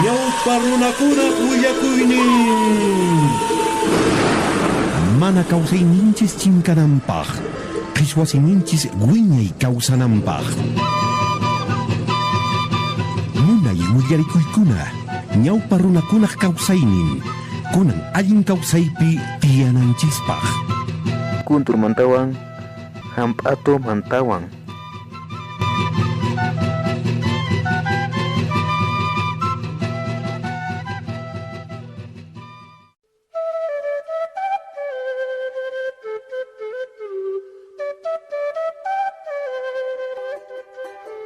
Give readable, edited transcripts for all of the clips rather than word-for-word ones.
Ñawpa runakunaq willakuynin. Mana kawsayninchis chinkananpaq, qhichwa siminchis wiñay kawsananpaq. Munay willarikuykuna, ñawpa runakunaq kawsaynin, kunan allin kawsaypi tiyananchispaq. Kunturmantawan hamp'atumantawan.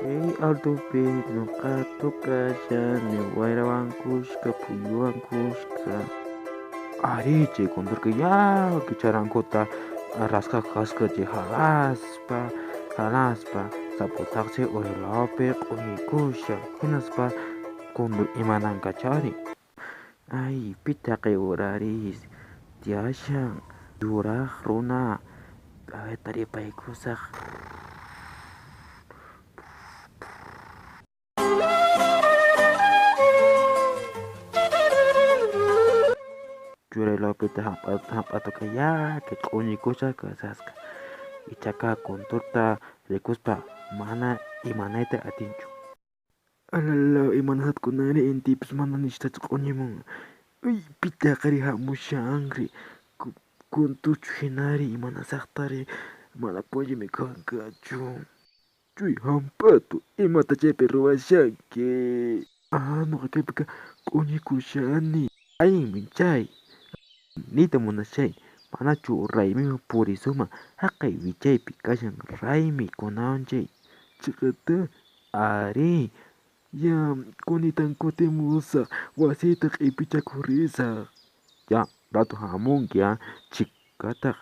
Chay altopi ñuqa tukashani wayrawan kushka phuyuwan kushka. Ari chay kunturqa yaku charankuta rasqaq kasqa chay halaspa halaspa saputaqsi urilawpi q'uñikushan hinaspa kuntur imananqachari. Ay, pitaq uraris tiyashan yuraq runa taripaykusaq. Churaylawpitaq hamp'atuqa yaku q'uñikusha kasasqa. Ichaqa kunturta rikuspa mana imanayta atinchu. Alalaw, imanasqakunari intipis mana nishtachu q'uñimun. Uy, pitaqri hamushanri. Kunturchu hinari imanasaqtari mana pullmi kanqachu. Chuy hamp'atu, imata chaypi ruwashanki? Ah, nuqa kaypiqa q'uñikushani. Allinmi chay. Niyta munashay, manachu raymiman purisuman haqay wichaypi kashan raymi kunan chay. Chiqata ari, ya kunitan kutimusaq wasiyta q'ipichakuq risaq. Ya, rato hamunki chikataq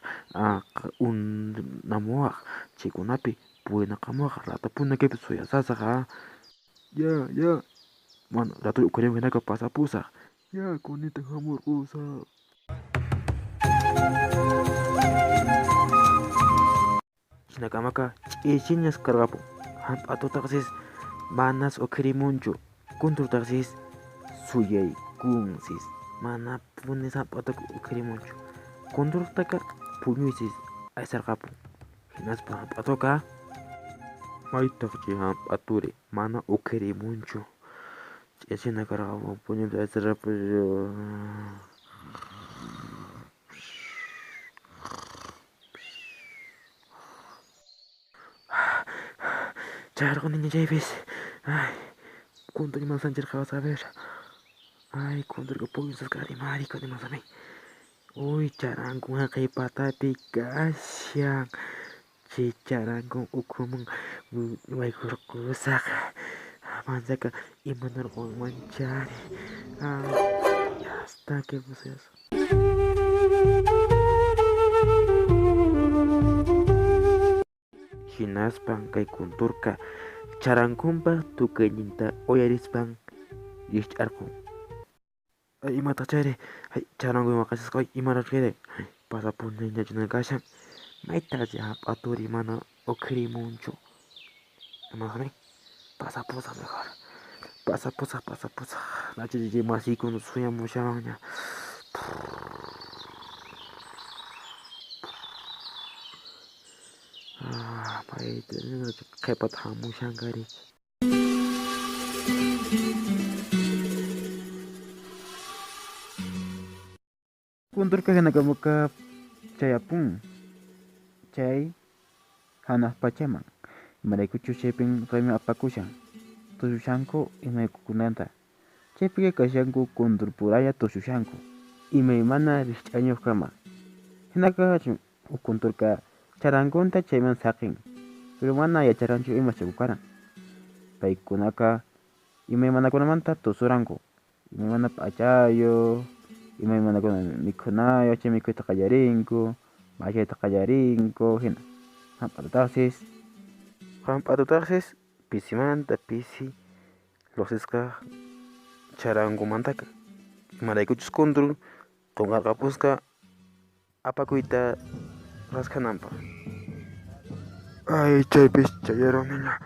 unamuwaq chaykunapi purinaqamuwaq ratapuni kaypi suyasasaq . Ya, ya. Bueno, rato uqharimun hinaqa pasapusaq. Ya, kunitan hamurqusaq. Hinakamaka ch'isiñas karqapun. Hamp'atutaqsis manas uqharimunchu. Kunturtaqsis suyaykunsis. Manapunis hamp'atuqa uqharimunchu. Kunturtaqa puñuysis aysarqapun. Hinaspa hamp'atuqa maytaq chay hamp'aturi mana uqharimunchu. Ch'isina karqapun puñuypi aysarqapun. Chayarquniña chaypis. Ay, kuntur imasanchirqa a ver. Ay, kunturqa puñusasqa rimariko imasami. Uy, charankun haqay patapi kashan. Chay charankun ukhuman waykurqusaq. Manchaqa imanarqunmanchari. Ay, ya está, qué eso. Hinaspan kay kunturqa charankunpa tukayninta uyarispan rikch'arqun. Ay, imataq chayri? Ay, charankuy waqasisqa, ay, imaraq chayri? Ay, pasapuniña kashan. Maytaq chay hamp'aturi mana uqharimunchu. Imasaqmi? Pasapusaq mejor. Pasapusaq, pasapusaq. Nachi masiykuna suyamushanña. Ah, mayta qhipata hamushanqari. Kunturqa hinakamuqa chayapun chay hanaq pachaman imaraykuchus chaypin raymi apakushan tushushanku imaykukunata chaypiqa kashanku kunturpuralla tushushanku imaymana rikch'añuqkama hinaqa huk kunturqa charankunta chayman saqin pero mana yacharanchu imas chaykukaran paykunaqa imaymanakunamanta tusuranku imaymana p'achayuq imaymanakuna mikhunayuq chay mikhuyta qallarinku machayta qallarinku hina hamp'atutaqsis pisimanta pisi lluqsisqa charankumantaqa imaraykuchus kuntur qunqarqapusqa apakuyta raskhananpaq. Ay, chaypis chayaruniña.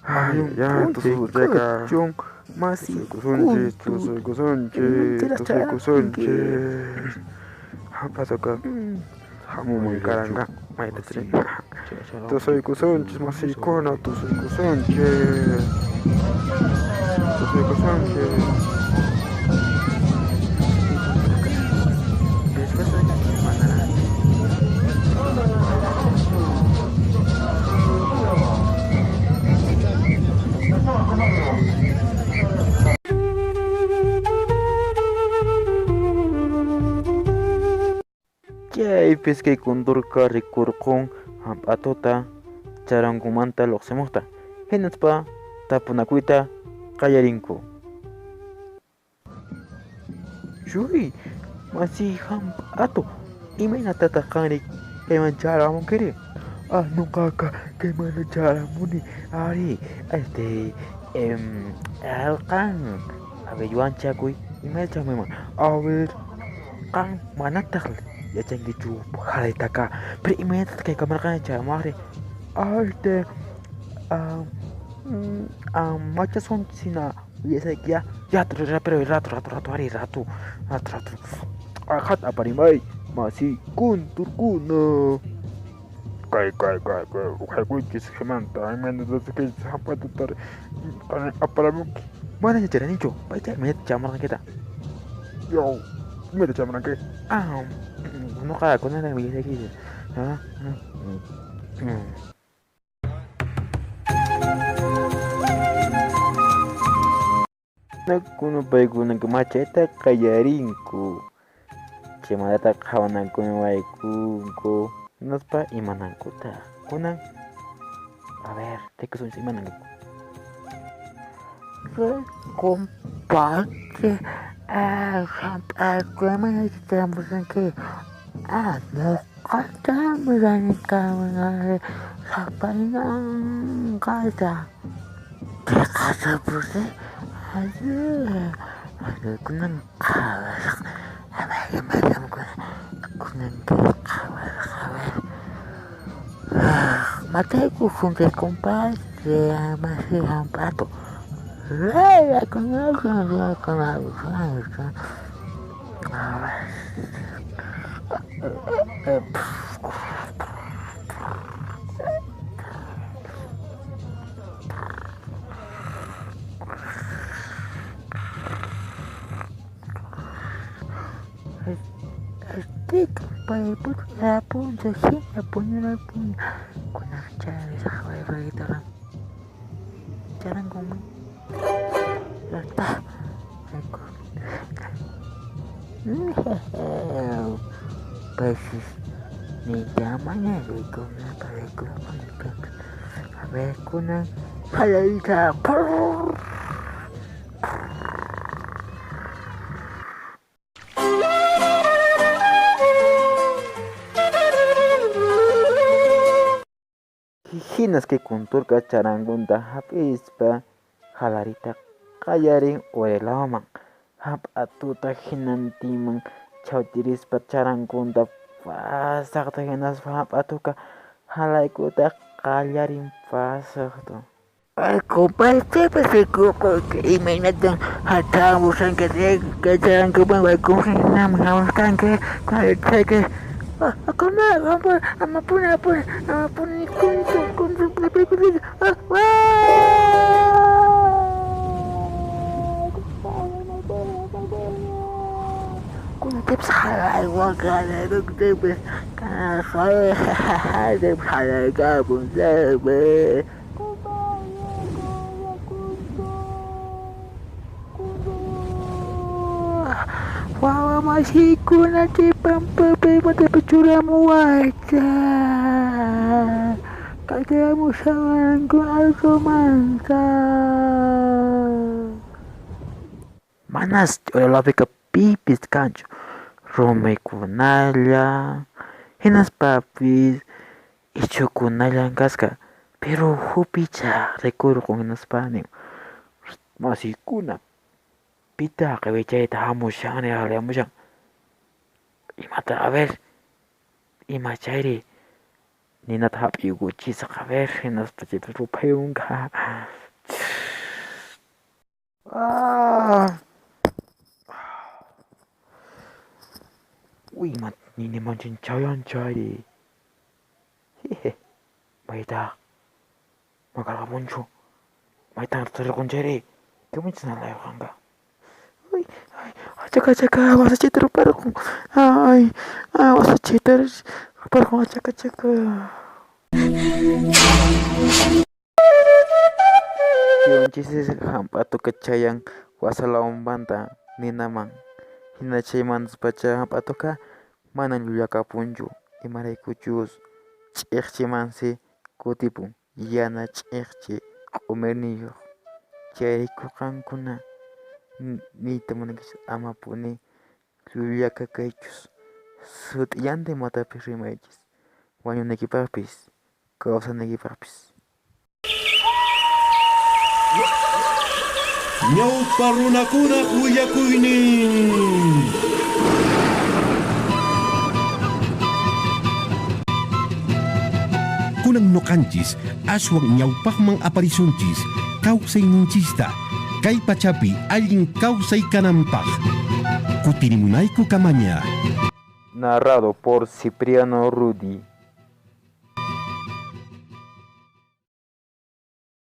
Ya, tusuykuchun, masiykusunchis, tusuykusunchis, tusuykusunchis. Hamp'atuqa hamumun karanqa mayta tusuykusunchis, masiykuna, tusuykusunchis, tusuykusunchis. Chaypis kay kunturqa rikurqun hamp'atuta charankumanta lluqsimuqta, hinaspa tapunakuyta qallarinku. Chuy, masiy hamp'atu, imaynatataq qanri kayman charamunkiri? Ah, nuqaqa kaymanta charamuni, ari, qan, a ver, yuwanchakuy, imayna chamuyman? A ver, qan manataq yachankichu halaytaqa, pero imaynatataq kay kamarqani chayamuwaqri? Ah, machasunchis willasayki ya, ya, pero rato, rato, rato, ari, rato, rato, rato. Hat aparimay, masiy kunturkuna. Kay, kay, kay, kay, uqhaykunchis qhimanta, imaynatataq kay hamp'atuta aparamunki? Mana yacharanichu, paycha imaynata chamurqankita? Yaw, imayna chamuranki? Ah, nuqa kunanraq willasayki. Kunan paykunaka machayta qallarinku, chaymantataq qhawanankuman waykunku, hinaspa imanankutaq. Kunan, a ver, rikusunchis imananku. Compadre, hamp'atu imaynataq chayamushanki? Ah, nuqata chayamunani sapaynankata. Chiqatapuni, ari, kunan qhawasaq, a ver, imatam kunan qhawasaq, a ver. Mataykusunchis compadre, masiy hamp'atu. A ver, kunan halayta. Hinas kay kunturqa charankunta hap'ispa halariyta qallarin uraylaman, hamp'atuta hinantinman chawtirispa charankunta pasaqta hinaspa hamp'atuqa halaykuyta qallarin pasaqta. Compadre, imaynatan hatamushanki kay charankuman waykumushanki hamusqanki chayki amapuni apuni amapuni kuntur kuntips halaywan Wawa masiykuna chay pampapi imatapas churamuwayta. Kacharamushawanku allqumanta. Manas uraylapiqa pipis kanchu, rumikunalla, hinaspapis ichhukunallan kasqa, pero hupicha rikurqun hinaspa nin, masiykuna, pitaq wichayta hamushani halayamushan? Imata, a ver, ima chayri? Ninata hap'iykuchisaq, a ver, hinaspa chaypi ruphayunqa. Ah. Uy, ninaman chayan chay. Hehe. Mayta. Makarqapunchu. Maytan tarirqun chayri. Kimunchis nalayqanqa. Ay, ay, achaka achaka, wasachayta ruparqun. Ay, ay, wasachayta ruparqun, achaka achaka. Kiwanchis hamp'atuqa chayan wasalawmanta ninaman. Hina chaymantas pacha hamp'atuqa manan llullakapunchu, imaraykuchus ch'iqchimansi kutipun yana ch'iqchi q'umirniyuq. Chayrayku qankuna niyta munankichis amapuni llullaka kaychus, sut'illanta imatapis rimaychis, wañunaykipaqpis kawsanaykipaqpis. Ñawpa runakunaq willakuynin. Kunan nuqanchis aswan ñawpaqman aparisunchis kawsayninchista kay pachapi allin kawsay kananpaq. Kutirimunayku kamaña. Narrado por Cipriano Rudi.